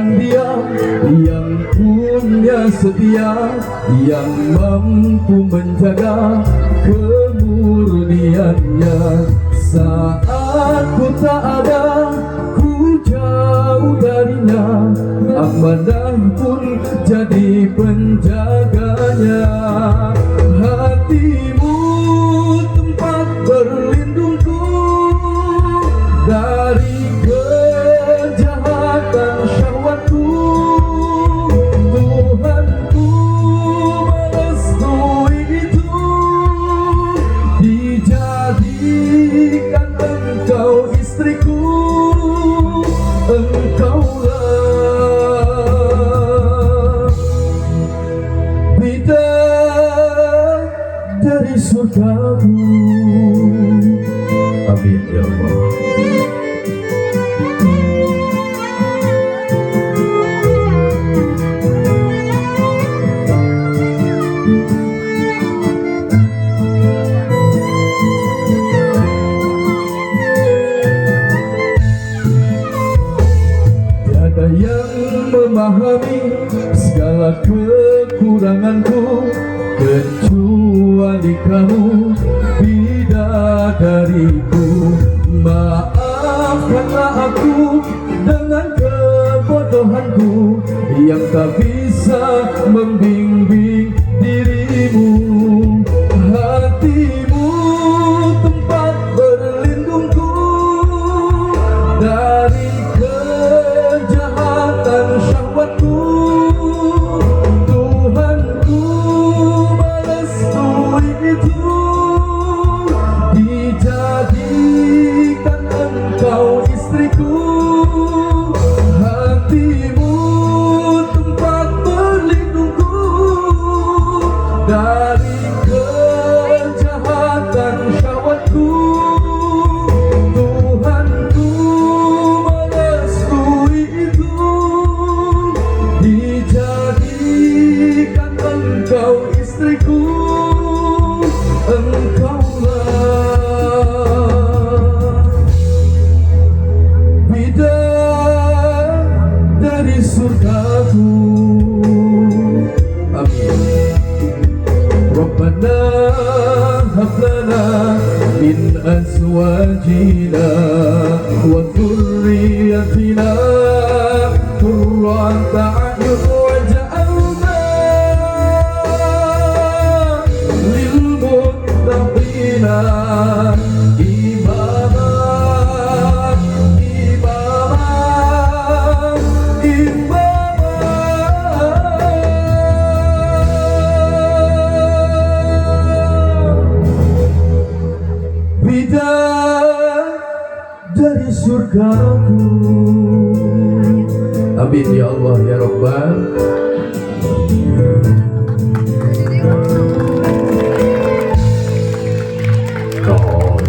Carikan dia yang punya setia, yang mampu menjaga kemurniannya. Saat ku tak ada, ku jauh darinya, amanah pun jadi penjaganya. Hatimu tempat berlindungku dari kejahatan syahwatku. Tuhanku merestui itu, dijadikan engkau istriku. Engkaulah bidadari surgaku. Amin ya Allah. Tiada yang memahami segala kekuranganku kecuali kamu, bidadariku. Maafkanlah aku dengan kebodohanku yang tak bisa membimbing dirimu. Hatimu tempat berlindungku dari kejahatan syahwatku. Tuhanku merestui itu, dijadikan engkau istriku. Hatimu tempat berlindungku dari kejahatan syahwatku. Tuhanku merestui itu, dijadikan engkau istriku. Engkaulah bidadari surgaku. Amin. Rabbana hab lana min azwajina wa dhurriyyatina qurrata a'yun waj'alna lil muttaqina imama, imama, imama. Bidadari surgaku. Amin ya Allah ya Rabbal. Oh,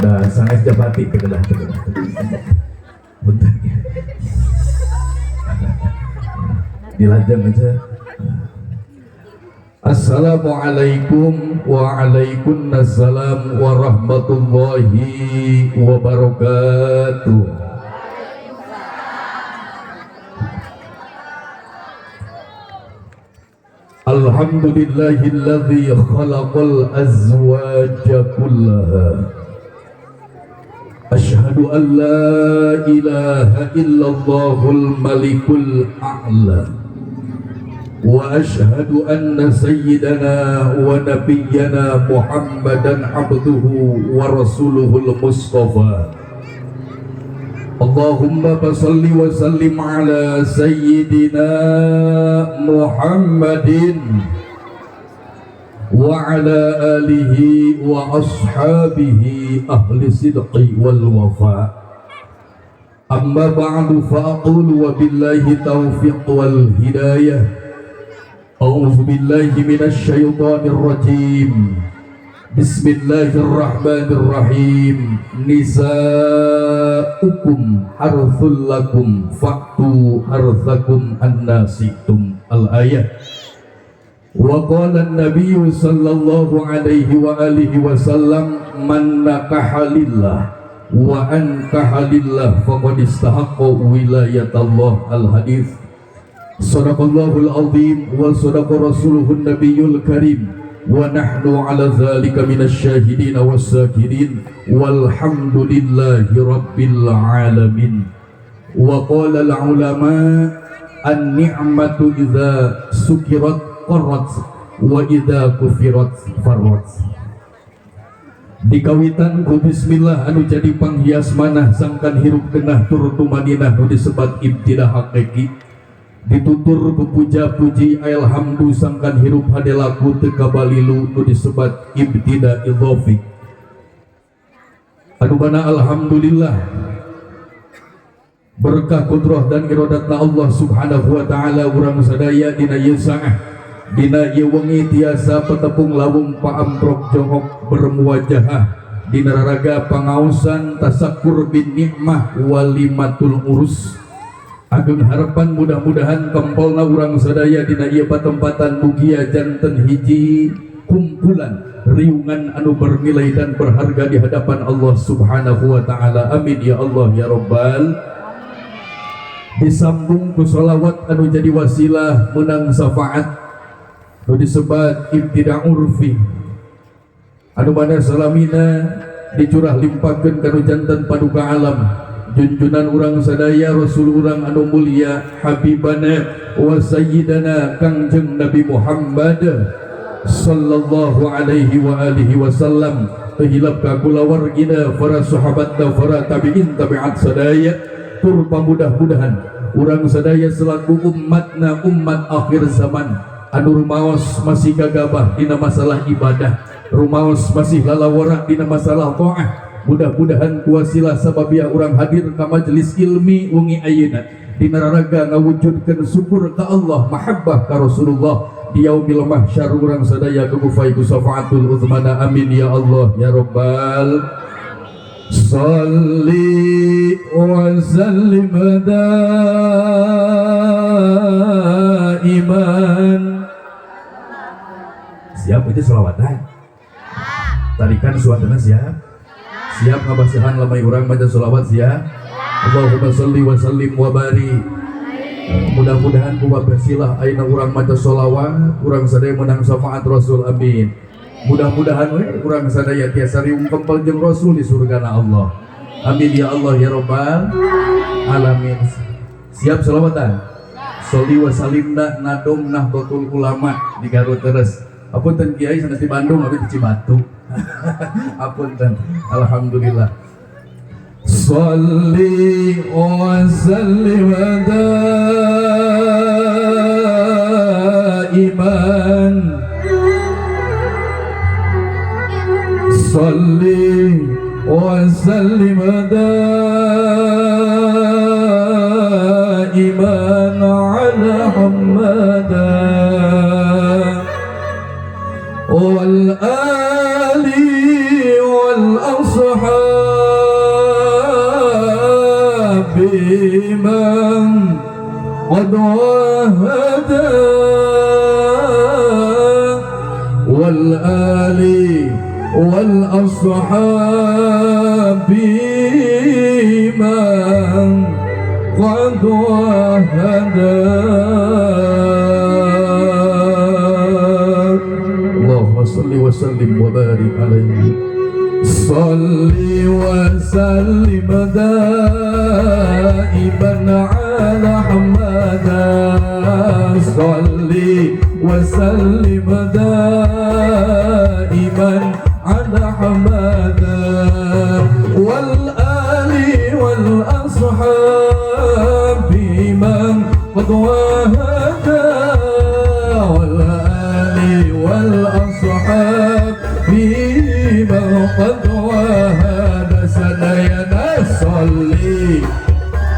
dah sangat japati tegedah tegedah. Bentar ya. Dilajeng aja. Assalamualaikum waalaikumsalam warahmatullahi wabarakatuh. Alhamdulillahilladzi khalaqal azwaja kullaha. Asyhadu an la ilaha illallahul malikul a'la. Wa asyhadu anna sayyidana wa nabiyyana Muhammadan abduhu wa rasuluhul mustafa. Allahumma salli wa sallim ala sayyidina Muhammadin wa ala alihi wa ashabihi ahli sidqi wal wafa. Amma ba'du, fa'aqulu wa billahi taufiq wal hidayah. A'udzu billahi minasy syaithanir rajim. Bismillahirrahmanirrahim. Nisa'ukum harthul lakum fa'tu harthakum anna si'tum. Al-ayah. Wa qala an-nabiy sallallahu alaihi wa alihi wasallam, man nakaha lillah Wa ankaha lillah faqad istahaqqa wilayatallah. Al hadis. Sadaqallahul azim wa sadaqa rasuluhun nabiyul karim wa nahnu ala dhalika minasy syahidin was-sakirin walhamdulillahi rabbil alamin. Wa qala al ulama, an-ni'matu idza sukirat qarrat wa idza kufirat farrat. Dikawitan ku bismillah anu jadi panghias manah sangkan hirup genah tur tumaninah nu disebat ibtidah hakiki, ditutur ku puja-puji alhamdu sangkan hirup hade laku teu kabalilu nu disebat ibtida idhofi, anu mana alhamdulillah berkah kudrah dan irodatna Allah Subhanahu wa Ta'ala, urang sadaya dina ieu saah, dina ieu wengi tiasa petepung lawung paamprok jongok bermuwajahah dina raraga pangaosan tasakkur bin nikmah walimatul urus. Ageng harapan mudah-mudahan kempolna urang sadaya dina ieu patempatan mugia janten hiji kumpulan riungan anu bernilai dan berharga di hadapan Allah Subhanahu wa Ta'ala. Amin ya Allah ya Rabbal. Disambung ku sholawat anu jadi wasilah menang syafaat nu disebat ibtida urfi, anu mana salamina dicurah limpahkeun kanu janten paduka alam, junjunan urang sadaya, rasul urang anu mulia, habibana wa sayyidana Kangjeng Nabi Muhammad sallallahu alaihi wa alihi wasallam, teu hilap ka kulawargina, para sahabatna, para tabi'in tabi'at sadaya. Tur pamudah-mudahan urang sadaya selaku umatna, umat akhir zaman anu rumaos masih gagabah dina masalah ibadah, rumaos masih lalawara dina masalah taah, mudah-mudahan kuwasilah sababiah urang hadir ka majelis ilmi wengi ayeuna dina raraga ngawujudkeun syukur ka Allah, mahabbah ka Rasulullah, di yaumil mahsyar urang sadaya kagufay ku syafaatul uzmana. Amin ya Allah ya Rabbal. Salli wa sallim daiman. Siap itu selawatan tadi kan suatana? Siap, siap ngabasihan lamai urang baca selawat? Siap. Allahumma salli wa sallim wa barik. Mudah-mudahan ku wasilah ayeuna urang maca sholawat, urang sadaya menang syafaat Rasul. Amin. Mudah-mudahan we urang sadaya tiasa riung kempel jeung Rasul di surgana Allah. Amin ya Allah ya Rabbal alamin. Siap selawatan? Sholli wa salimna nadom Nahdlatul Ulama di Garut terus. Apunten Kiai, sanes di Bandung, abi di Cibatu. Apunten. Alhamdulillah. Salli wa sallim daiman. Salli wa sallim daiman ala Muhammadan wal ali wal ashabi man qad wahada, wal ali wal ashabi man qad wahada. Allahumma salli wa sallim wa barik alaihi. Salli wa sallim daiman ala Ahmad. Salli wa sallim daiman ala Ahmad wal ali wal ashabi man qad wahada, wal ali wal ashabi man qad wahada. Sadayana salli.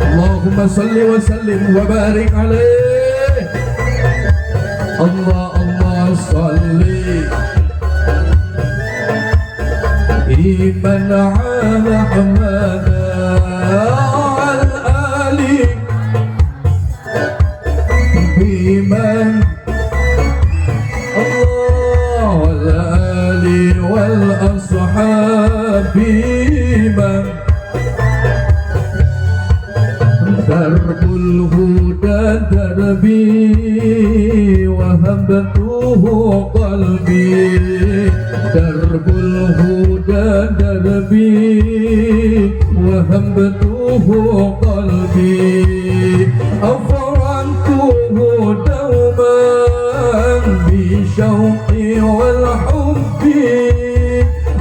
Allahumma salli wa sallim wa barik alaih. Allah Allah salli iman ala Ahmad al ali biman Allah wal ali wal ashabi man. Darbul huda darbi, wahabtuhu qalbi. Darbul huda darbi, wahabtuhu qalbi. Afrantuhu dauman bisyauqi wal hubbi.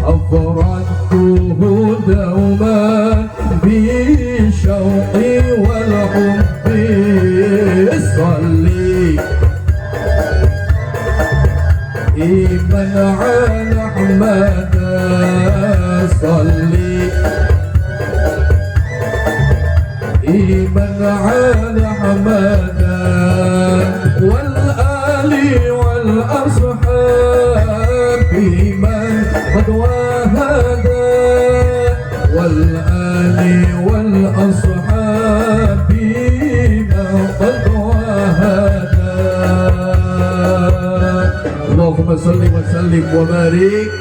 Afrantuhu dauman bisyauqi wal hubbi. Salli iman ala Ahmad. Salli iman ala Ahmad wal ali wal ashab man qad wahada, wal ali wal ashab man qad wahada. Allahumma salli wa sallim wa barik.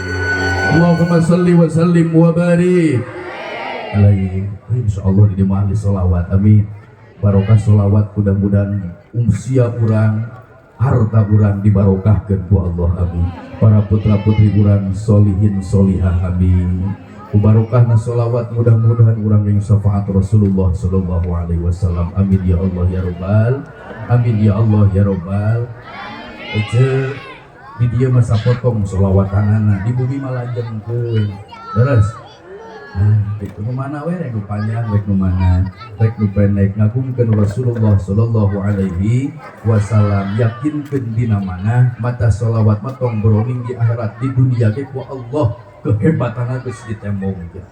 Allahumma salli wa sallim wa barik alaihi. Insyaallah di ahli solawat, amin. Barokah solawat, mudah-mudahan usia urang, harta urang dibarokahkan ku Allah, amin. Para putra putri urang solihin solihah, amin. Ku barokahna solawat, mudah-mudahan urang yang syafaat Rasulullah sallallahu alaihi wasallam, amin ya Allah ya robbal, amin ya Allah ya robbal. Ece, di dieu masa potong solawatanana, di bumi mah lanjengkeun terus. Nah, itu nu mana we, rek nu panjang, rek nu mana, rek nu pendek, ngagungkeun Rasulullah sallallahu alaihi wasallam. Yakinkeun dina mana mata solawat mah tong boroning di akhirat, di dunia ge ku Allah kehebatanna geus ditembongkeun.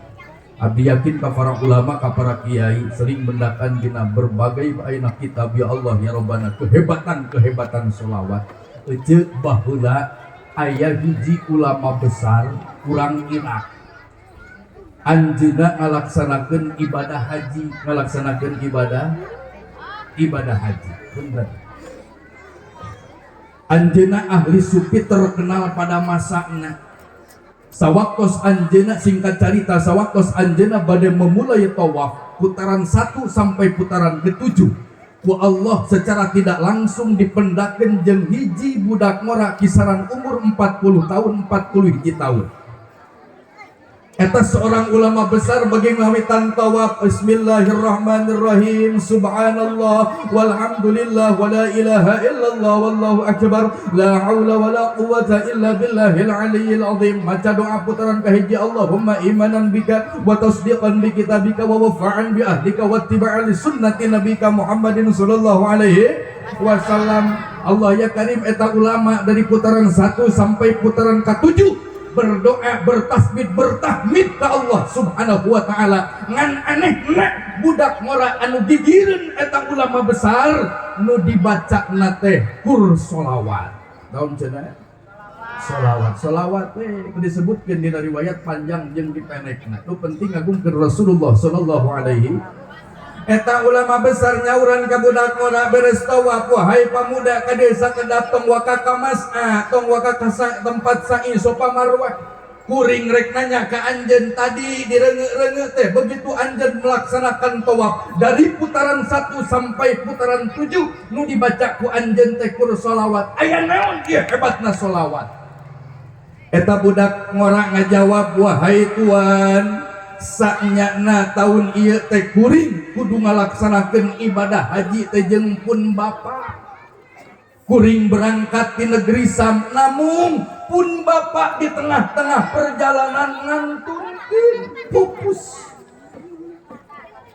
Abdi yakin ka para ulama, ka para kiai sering mendakan dina berbagai ayeuna kitab, ya Allah ya Rabbana, kehebatan-kehebatan solawat. Ece, baheula aya hiji ulama besar urang Irak. Anjeunna ngalaksanakeun ibadah haji, ngalaksanakeun ibadah ibadah haji. Bener. Anjeunna ahli sufi terkenal pada masana. Sawaktos anjeunna, singkat carita, sawaktos anjeunna bade memulai tawaf putaran 1 sampai putaran ke-7, ku Allah secara tidak langsung dipendakeun jeung hiji budak ngora kisaran umur 40 tahun, 40 hiji tahun. Eta seorang ulama besar bagi ngawitan tawaf, "Bismillahirrahmanirrahim, subhanallah walhamdulillah wala ilaha illallah wallahu akbar, la haula wala quwata illa billahil aliyyil azim." Maca doa putaran kahiji, "Allahumma imanan bika wa tasdiqan bi kitabika wa wafa'an bi ahdika wa ittiba'an li sunnati nabika Muhammadin sallallahu alaihi wasallam." Allah ya Karim, eta ulama dari putaran 1 sampai putaran ke-7 berdoa, bertasbih, bertahmid ke Allah Subhanahu wa taala. Ngan aneh budak ngora anu gigireun eta ulama besar, nu dibaca teh kur solawat. Naon cenah? Solawat. Solawat teh disebutkeun dina riwayat panjang jeung dipendekna. Nu penting ngagungkeun Rasulullah sallallahu alaihi. Eta ulama besar nyauran ka budak ngora beres tawaf, "Wahai pamuda, ka desa kedap, tong waka ka mas'a, tong waka ka tempat sa'i Sofa Marwah. Kuring rek nanya ka anjeun, tadi direungeut-reungeut teh begitu anjeun melaksanakan tawaf dari putaran 1 sampai putaran 7, nu dibaca ku anjeun teh kur solawat. Aya naon ieu hebatna solawat?" Eta budak ngora ngajawab, "Wahai tuan, saknyana tahun ieu teh kuring kudu ngalaksanakeun ibadah haji teh jeung pun bapak. Kuring berangkat di negeri Sam, namun pun bapak di tengah-tengah perjalanan ngantunkeun, pupus.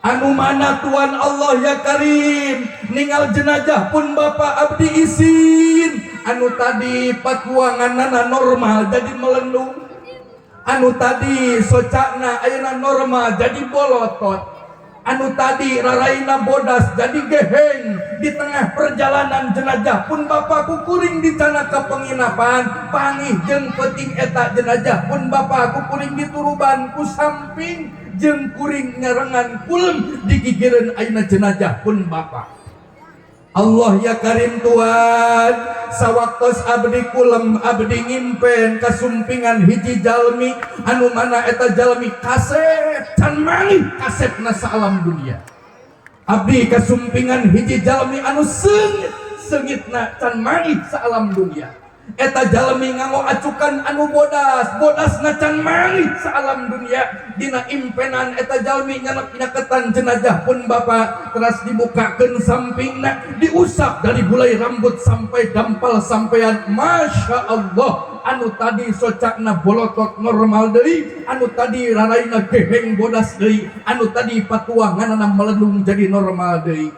Anu mana Tuhan Allah ya Karim, ningal jenazah pun bapak abdi isin. Anu tadi pakuanganana normal jadi melendung, anu tadi socakna ayeuna normal jadi bolotot, anu tadi raraina bodas jadi geheng. Di tengah perjalanan jenazah pun bapak ku kuring dicandak ke penginapan, pangih jeung penting eta jenazah pun bapak ku kuring dituruban ku samping, jeung kuring nyarengan kulem digigireun ayeuna jenazah pun bapak. Allah ya Karim Tuhan, sawaktos abdi kulem, abdi ngimpen kasumpingan hiji jalmi anu mana eta jalmi kasep can manggih kasepna saalam dunia. Abdi kasumpingan hiji jalmi anu seungit seungitna can manggih saalam dunia. Eta jalmi nganggo acukan anu bodas, bodasna can manggih saalam dunia. Dina impenan eta jalmi nyaketan jenazah pun bapak, teras dibukakeun sampingna, diusap dari bulai rambut sampai dampal sampean. Masya Allah, anu tadi socakna bolotot normal deui, anu tadi raraina geheng bodas deui, anu tadi patuanganana melendung jadi normal deui.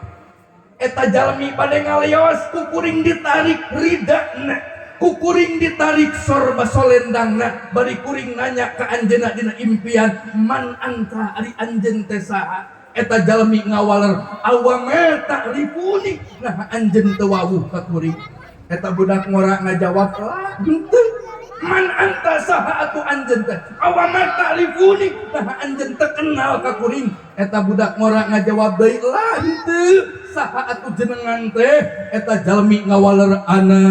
Eta jalmi bade ngaleos, ku kuring ditarik ridana, ku kuring ditarik sorba solendangna, bari kuring nanya ka anjeunna dina impian, "Man anta, ari anjeun teh saha?" Eta jalmi ngawaler, "Awama ta'rifuni, nah anjeun teu wawuh ka kuring?" Eta budak ngora ngajawab, "Lah, henteu." "Man anta, saha atuh anjeun teh?" "Awama ta'rifuni, nah anjeun teu kenal ka kuring?" Eta budak ngora ngajawab deui, "Lah, henteu. Saha atuh jenengan teh?" Eta jalmi ngawaler, "Ana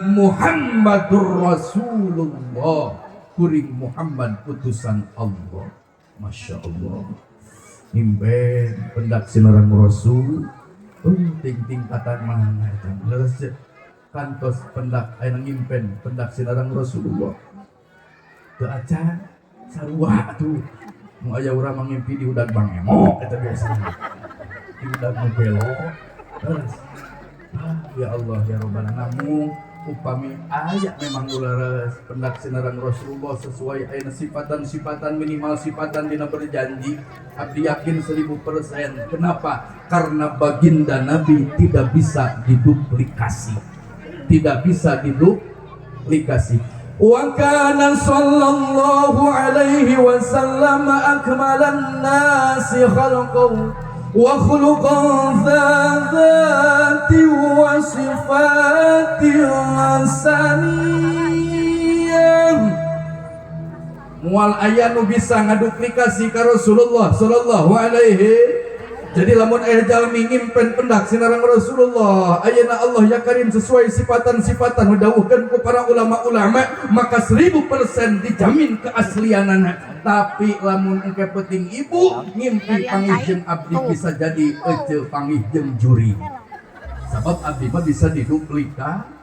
Muhammadur Rasulullah, kuring Muhammad utusan Allah." Masya Allah, ngimpen pendak sinareng Rasul. Ting tingkatan mana eta? Leres kantos pendak aya ngimpen pendak sinareng Rasulullah, teu acan sarua tuh. Nu aya urang mah ngimpi di udag Bang Emo, eta biasana di udag nu belo. Leres. Ah, ya Allah ya Rabbana. Namun upami aya memang leres pendak sinareng Rasulullah sesuai aya sifatan-sifatan, minimal sifatan dina berjanji, abdi yakin 1000%. Kenapa? Karena baginda Nabi tidak bisa diduplikasi, tidak bisa diduplikasi. Wa kana sallallahu alaihi wasallam akmalan nasi khalqan wa khuluqan, dzati wa sifatin saniyah. Moal aya nu bisa ngaduplikasi ka Rasulullah sallallahu alaihi. Jadi lamun aya jalmi ngimpen pendak sinareng Rasulullah ayeuna, Allah ya Karim, sesuai sifatan-sifatan dawuhkeun ku para ulama-ulama, maka 1000% dijamin keaslianana. Tapi lamun engke penting ibu ngimpi panggih jeung abdi, bisa jadi ece panggih jeung juri, sabab abdi mah bisa diduplika.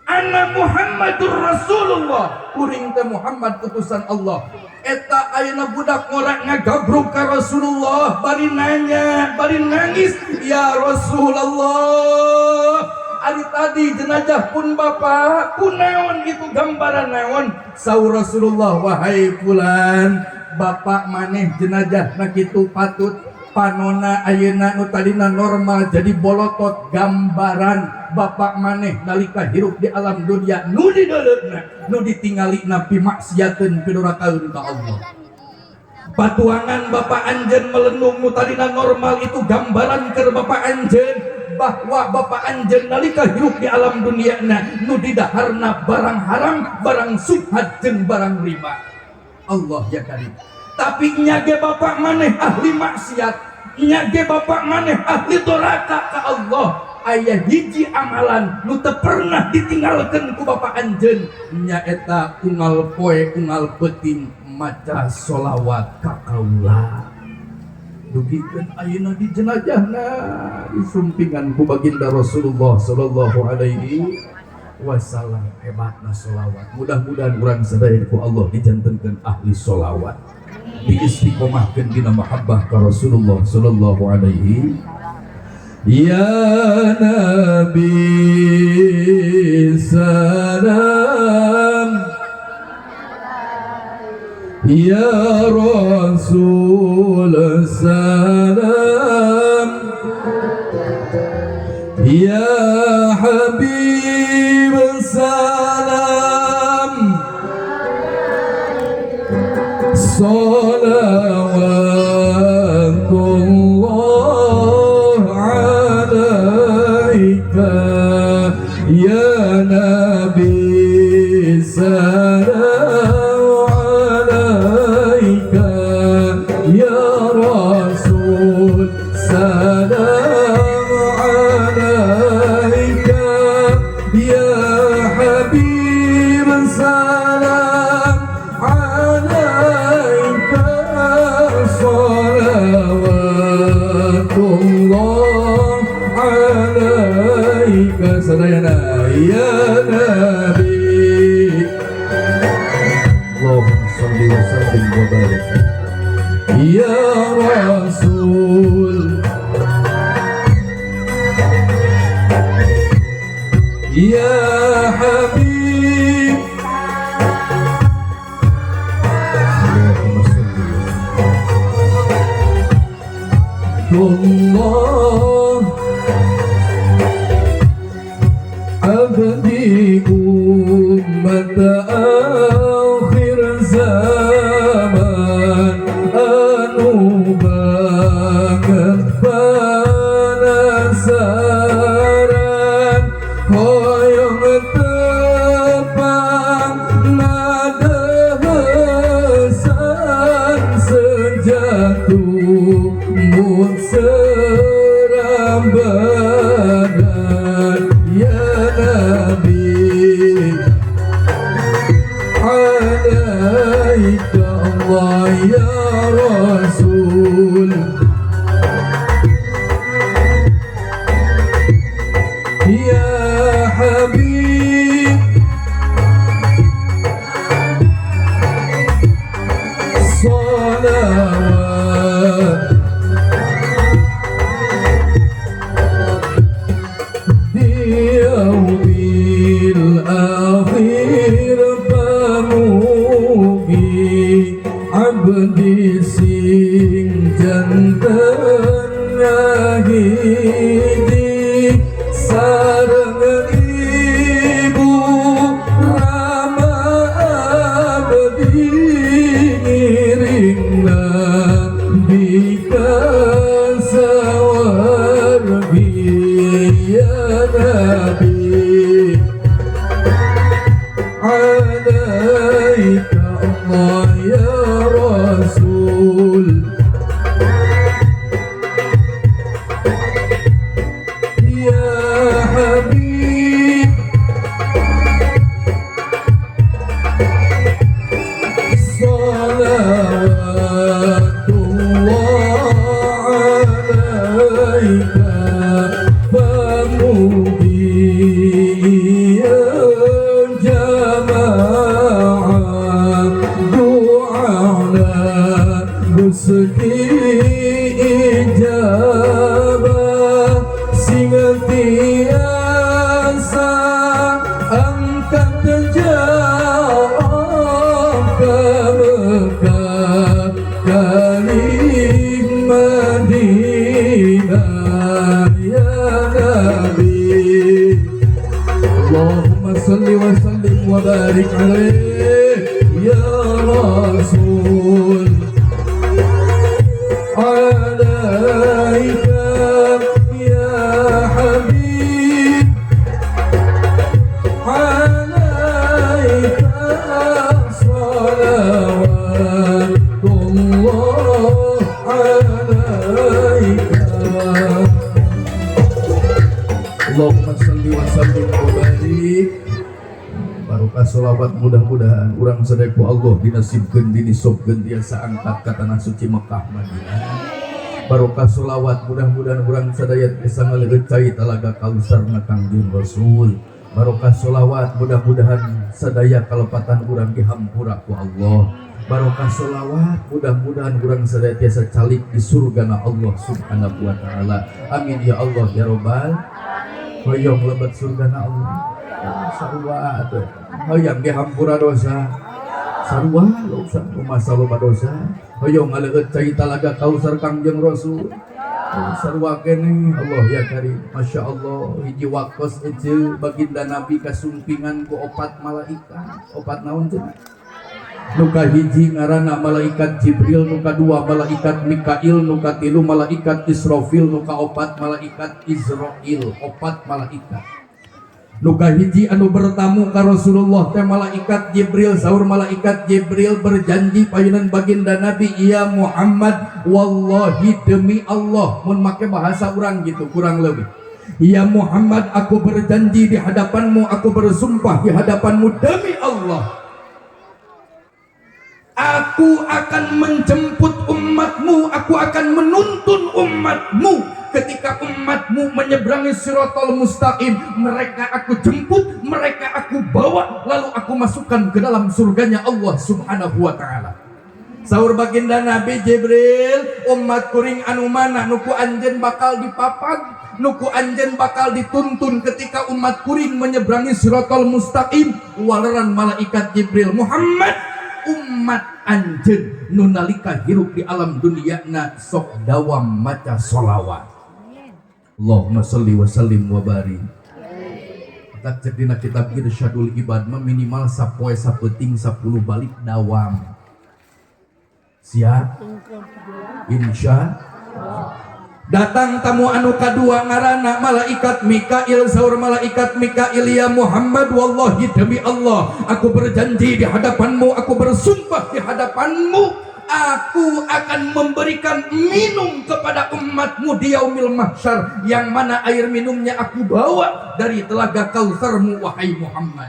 Ana Muhammadur Rasulullah, kuring teh Muhammad utusan Allah. Eta ayeuna budak ngora ngagabruk ka Rasulullah, bari nanya, bari nangis, "Ya Rasulullah, ari tadi jenazah pun bapak kunaon itu, gambaran naon?" Saur Rasulullah, "Wahai fulan, bapak maneh jenazah na kitu patut panona ayeuna nu tadina normal jadi bolotot, gambaran bapak maneh nalika hirup di alam dunia nu dideuleuna, nu ditingalina pimaksiateun, pidurakaeun ka Allah. Patuangan bapak anjeun melendung nu tadina normal, itu gambaran keur bapak anjeun bahwa bapak anjeun nalika hirup di alam dunia na nu didaharna barang haram, barang subhat jeung barang riba." Allah ya Karim. Tapi nya ge bapak maneh ahli maksiat, nya ge bapak maneh ahli doraka ka Allah, aya hiji amalan nu teu pernah ditinggalkeun ku bapak anjeun, nyaeta unggal poe unggal peuting maca solawat ka kaula. Dugikeun ayeuna di jenazahna disumpingan ku baginda Rasulullah sallallahu alaihi wasallam. Hebatna solawat. Mudah-mudahan urang sadaya ku Allah dijantenkeun ahli solawat, diistiqomahkeun dina mahabbah ka Rasulullah sallallahu alaihi. Ya Nabi salam, Ya Rasul salam, Ya Habib salam. Salawatullah alaika ya Nabi, salam alaika ya Rasul, salam alaika ya Habib, salam alaika. Salawatullah abdi ummat akhir zaman anu banget penasaran hoyong tepang ngadehesan sejatuh serambadan ya Nabi alaika Allah ya Rasul ya Habib salawat di yaumil akhir pamugi abdi sing janten ngahiji sareng ibu rama abdi ngiring nabi ka sawargi ya nabi alaika Allah ya Rasul ya Habib salawatullah alaika pamugi jamaah doana Gusti ijabah sing tiasa angkat jauh ke Mekah kaling Madinah ya Nabi. Allahumma salli wa sallim wa barik alaih ya Rasul alaika ya Habib alaika salawatullah alaika. Allahumma salli wa sallim wa barik. Barokah sholawat mudah-mudahan urang sadaya ku Allah dinasibkeun dinisobkeun tiasa angkat ka tanah suci Mekah Madinah. Barokah sholawat mudah-mudahan urang sadaya tiasa ngaleueut cai talaga Kausarna Kangjeng Rasul. Barokah sholawat mudah-mudahan sadaya kalepatan urang dihampura ku Allah. Barokah sholawat mudah-mudahan urang sadaya tiasa calik di surgana Allah Subhanahu wa taala. Amin ya Allah ya robbal. Hoyong lebet surgana Allah. Sarua atuh. Hoyong dihampura dosa. Sarua dosa masa loba dosa. Hoyong ngaleueut cai talaga Kausar Kangjeng Rasul. Sarua keneh Allah ya Karim. Masya Allah hiji waktos ece baginda Nabi kasumpingan ku opat malaikat. Opat naon cenah? Nu kahiji ngaranna malaikat Jibril, nu kadua malaikat Mikail, nu katilu malaikat Israfil, nu kaopat malaikat Izrail. Opat malaikat. Nu kahiji anu bertamu ka Rasulullah teh malaikat Jibril. Saur malaikat Jibril berjanji payunan baginda Nabi, ya Muhammad, wallahi demi Allah, mun make bahasa urang gitu kurang lebih. Ya Muhammad, aku berjanji di hadapanmu, aku bersumpah di hadapanmu demi Allah, aku akan menjemput umatmu, aku akan menuntun umatmu. Ketika umatmu menyeberangi siratal mustaqim, mereka aku jemput, mereka aku bawa, lalu aku masukkan ke dalam surganya Allah Subhanahu wa taala. Saur baginda Nabi Jibril, umat kuring anu mana nu ku anjeun bakal dipapag, nu ku anjeun bakal dituntun ketika umat kuring menyeberangi siratal mustaqim. Waleran malaikat Jibril, Muhammad, Umat anjeun nu nalika hirup di alam dunia na sok dawam maca solawat. Allahumma salli wa sallim wa barik. Tak cek dina kitab Irsyadul Ibad mah minimal sapoe sapeuting 10 balik dawam. Siap? Insya. Datang tamu anu kadua, ngaranna malaikat Mikail. Saur malaikat Mikail, "Ya Muhammad, wallahi, demi Allah, aku berjanji di hadapanmu, aku bersumpah di hadapanmu, aku akan memberikan minum kepada umatmu di yaumil mahsyar, yang mana air minumnya aku bawa dari telaga Kautsarmu, wahai Muhammad."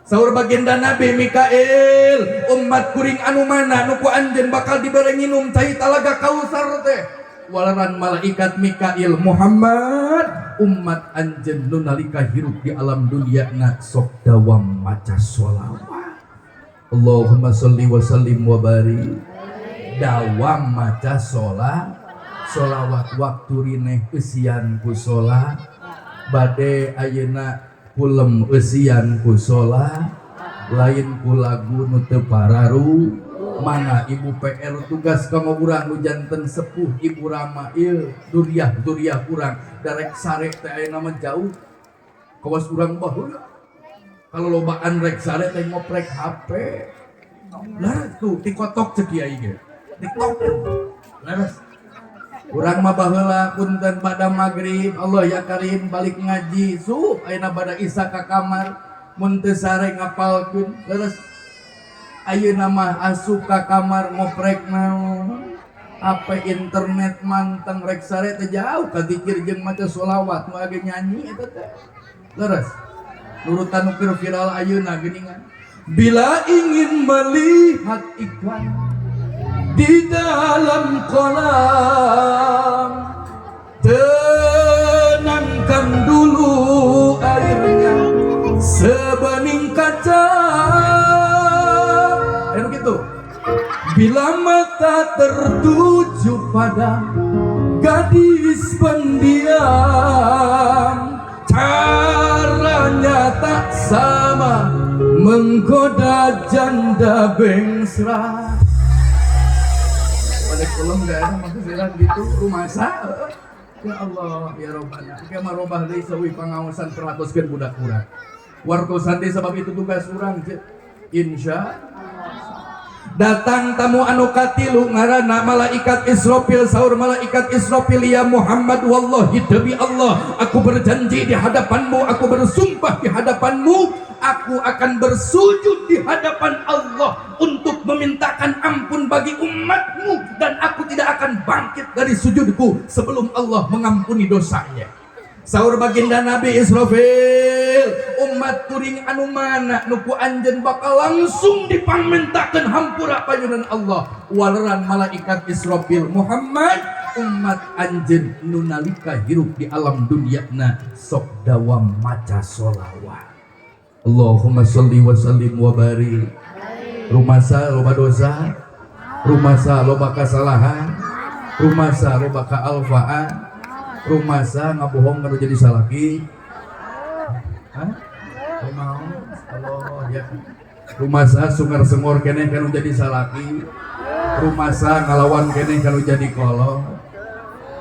Saur baginda Nabi, "Mikail, umat kuring anu mana nu ku anjeun bakal diberi minum cai talaga Kautsar teh?" Waleran malaikat Mikail, "Muhammad, umat anjeun nu nalika hirup di alam dunia na sok dawam maca sholawat." Allahumma salli wa sallim wa barik. Dawam maca sholawat, waktu rineh eusian ku sholat, bade ayeuna kulem eusian ku sholat, lain ku lagu nu teu pararu. Mana ibu, PR tugas kanggo urang nu janten sepuh, ibu rama ieu, duriah duriah urang darek sare teh ayeuna mah jauh kawas urang baheula. Kalau lobaan rek sare teh ngoprek HP lah tuh tikotok, cek kiai ge TikTok. Leres, urang mah baheula punten pada maghrib, Allah ya karim, balik ngaji sup, ayeuna pada isya ka kamar, mun teu sare ngapalkeun. Leres, ayeuna mah asup ka kamar ngoprek naon, HP, internet manteng. Rek sare teh jauh ka zikir jeung maca sholawat, nu age nyanyi eta teh. Leres, nurutan nu keur viral ayeuna geuningan, "Bila ingin melihat ikan di dalam kolam, tenangkan dulu airnya sebening kaca." Eh, begitu. "Bila mata tertuju pada gadis pendiam, caranya tak sama menggoda janda bengsra." Pada kulem gak ada maksudnya gitu rumasa. Ya Allah ya Robbana, ke marobah deui sawi pangaosan, perhatoskeun budak urang, wartosan deui, sebab itu tugas urang. Insya. Datang tamu anu katilu, ngaranna malaikat Israfil. Saur malaikat Israfil, "Ya Muhammad, wallahi, demi Allah, aku berjanji di hadapanmu, aku bersumpah di hadapanmu, aku akan bersujud di hadapan Allah untuk memintakan ampun bagi umatmu dan aku tidak akan bangkit dari sujudku sebelum Allah mengampuni dosanya." Saur baginda Nabi Israfil, "Umat kuring anu mana nu ku anjeun bakal langsung dipangmentakeun hampura payunan Allah?" Waleran malaikat Israfil, "Muhammad, umat anjeun nu nalika hirup di alam dunia na sok dawam maca sholawat." Allahumma sholli wa sallim wa barik. Rumasa loba dosa, rumasa loba kasalahan, rumasa loba kaalfaan, rumasa ngabohong kalau jadi salaki. Hah? Kumaha? Allah ya. Rumasa sungar sengor keneh kanu jadi salaki. Rumasa ngalawan keneh kanu jadi kolot.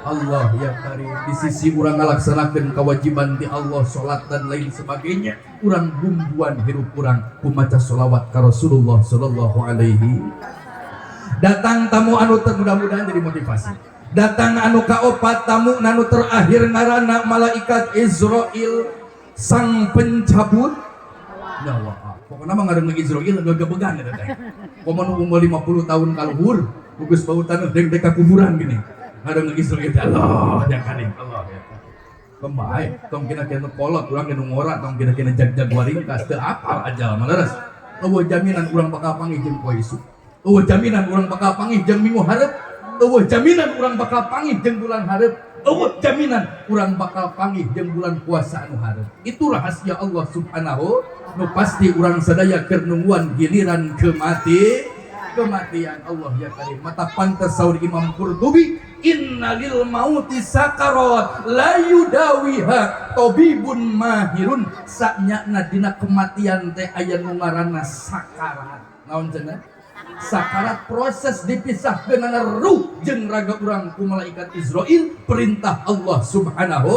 Allah ya karim, di sisi urang ngalaksanakeun kewajiban di Allah, salat dan lain sebagainya, urang bumbuan hirup urang ku maca sholawat ka Rasulullah sallallahu alaihi. Datang tamu anu mudah-mudahan jadi motivasi. Datang anu kaopat, tamu anu terakhir, ngaranna malaikat Izrail, sang pencabut nyawa. Pokoknya mah ngaranna Izrail gegebegan eta teh. Komo nu umur 50 tahun kaluhur, geus bau taneuh deng dek ka kuburan gini. Ngaranna Izrail teh, Allah ya karim, Allah ya karim. Kembae, tong kina kina kolot, urang kena ngora, tong kina kina jag-jag waringkas, teu apal ajal mah. Leres. Euweuh jaminan urang bakal panggih jeung poe isuk. Euweuh jaminan urang bakal panggih jeung minggu hareup. Euweuh jaminan urang bakal panggih jeung bulan hareup. Euweuh jaminan urang bakal panggih jeung bulan puasa anu hareup. Itu rahasia Allah Subhanahu. Nu pasti urang sadaya keur nungguan giliran kematian. Allah ya karim. Mata pantas saur Imam Qurtubi, "Innalil mauti sakarat la yudawiha tabibun mahirun." Sanyana dina kematian teh aya nu ngaranna sakarat. Naon cenah? Sakarat, proses dipisahkeun ruh jeung raga urang ku malaikat Izrail, perintah Allah Subhanahu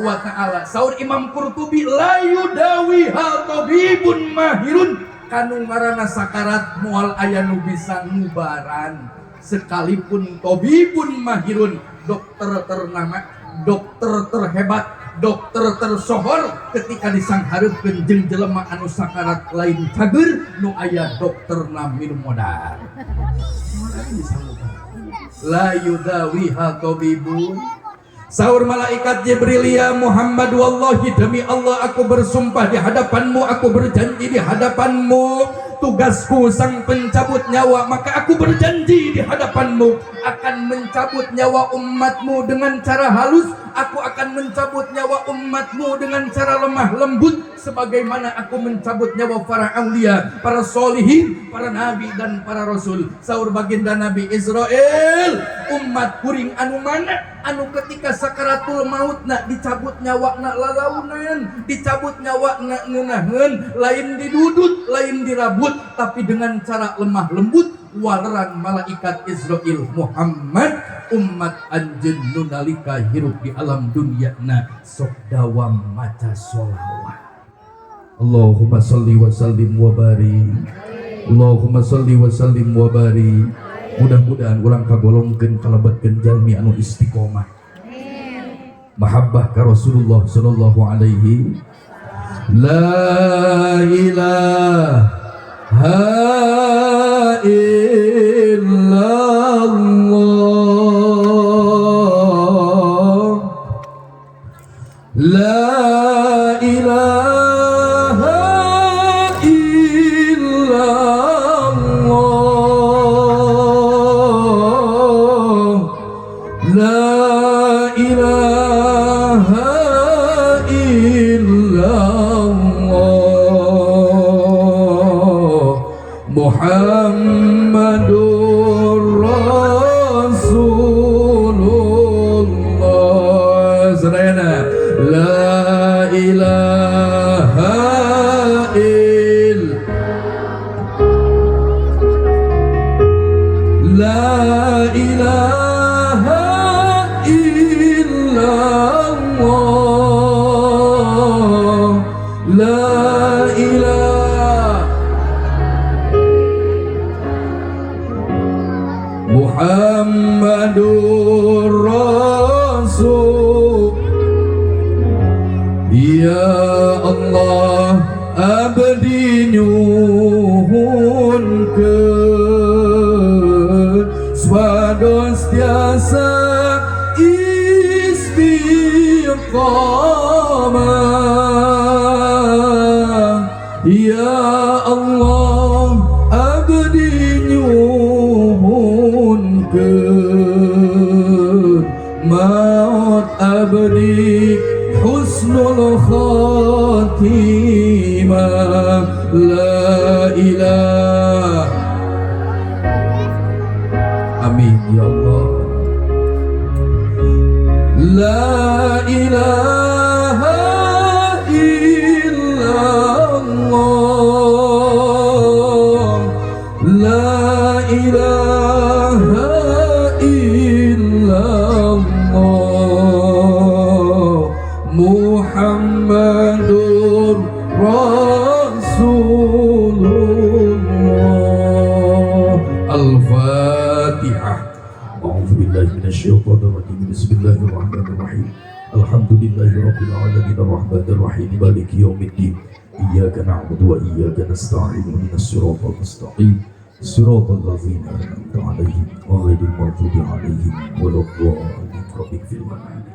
wa Ta'ala. Saur Imam Qurtubi, la yudawiha tabibun mahirun, kanu ngaranna sakarat moal aya nu bisa ngubaran sekalipun tabibun mahirun, dokter ternama, dokter terhebat, dokter tersohor. Ketika disanghareupeun jeung jelema anu sakarat, lain cager, nu aya dokterna minum modal. Bisa ngubar, la yudawiha tabibun. Saur malaikat Jibril, ya Muhammad, wallahi, demi Allah aku bersumpah di hadapanmu, aku berjanji di hadapanmu, tugasku sang pencabut nyawa, maka aku berjanji di hadapanmu akan mencabut nyawa umatmu dengan cara halus, aku akan mencabut nyawa umatmu dengan cara lemah lembut sebagaimana aku mencabut nyawa para aulia, para solihin, para nabi dan para rasul. Saur baginda Nabi Izrail, umat kuring anu mana anu ketika sakaratul maut nak dicabut nyawa nak lalaunan, dicabut nyawa nak ngeunaheun, lain didudut, lain dirabut, tapi dengan cara lemah lembut. Waleran malaikat Izrail, Muhammad, umat anjeun nu nalika hirup di alam dunia na sok dawam maca sholawat. Allahumma salli wa sallim wa barik, Allahumma salli wa sallim wa barik. Mudah-mudahan urang kagolongkeun, kalebetkeun jalmi anu istiqomah mahabbah ka Rasulullah sallallahu alaihi. La ilaha illallah, la ilaha illallah, la ilaha illallah, Muhammadur Rasulullah. Sadayana, la ilaha il la ilaha illallah, la ilaha Muhammadur Rasul. Ya Allah, abdi nyuhunkeun supados tiasa istiqamah. Ya Allah, abdi nyuhunkeun maut abdi husnul khatimah. La ilaha. Amin ya Allah. La ilaha illallah, la ilaha illallah, Muhammadur Rasulullah. Al-Fatihah. A'udzu billahi minasyaitonir rajim. Bismillahirrahmanirrahim. Alhamdulillahi rabbil alamin arrahmanir rahim maliki yaumiddin. Iyyaka na'budu wa iyyaka nasta'in ihdinas siratal mustaqim. Siratal ladzina an'amta 'alaihim ghairil maghdubi 'alaihim waladdallin. Rabbighfir warhamni.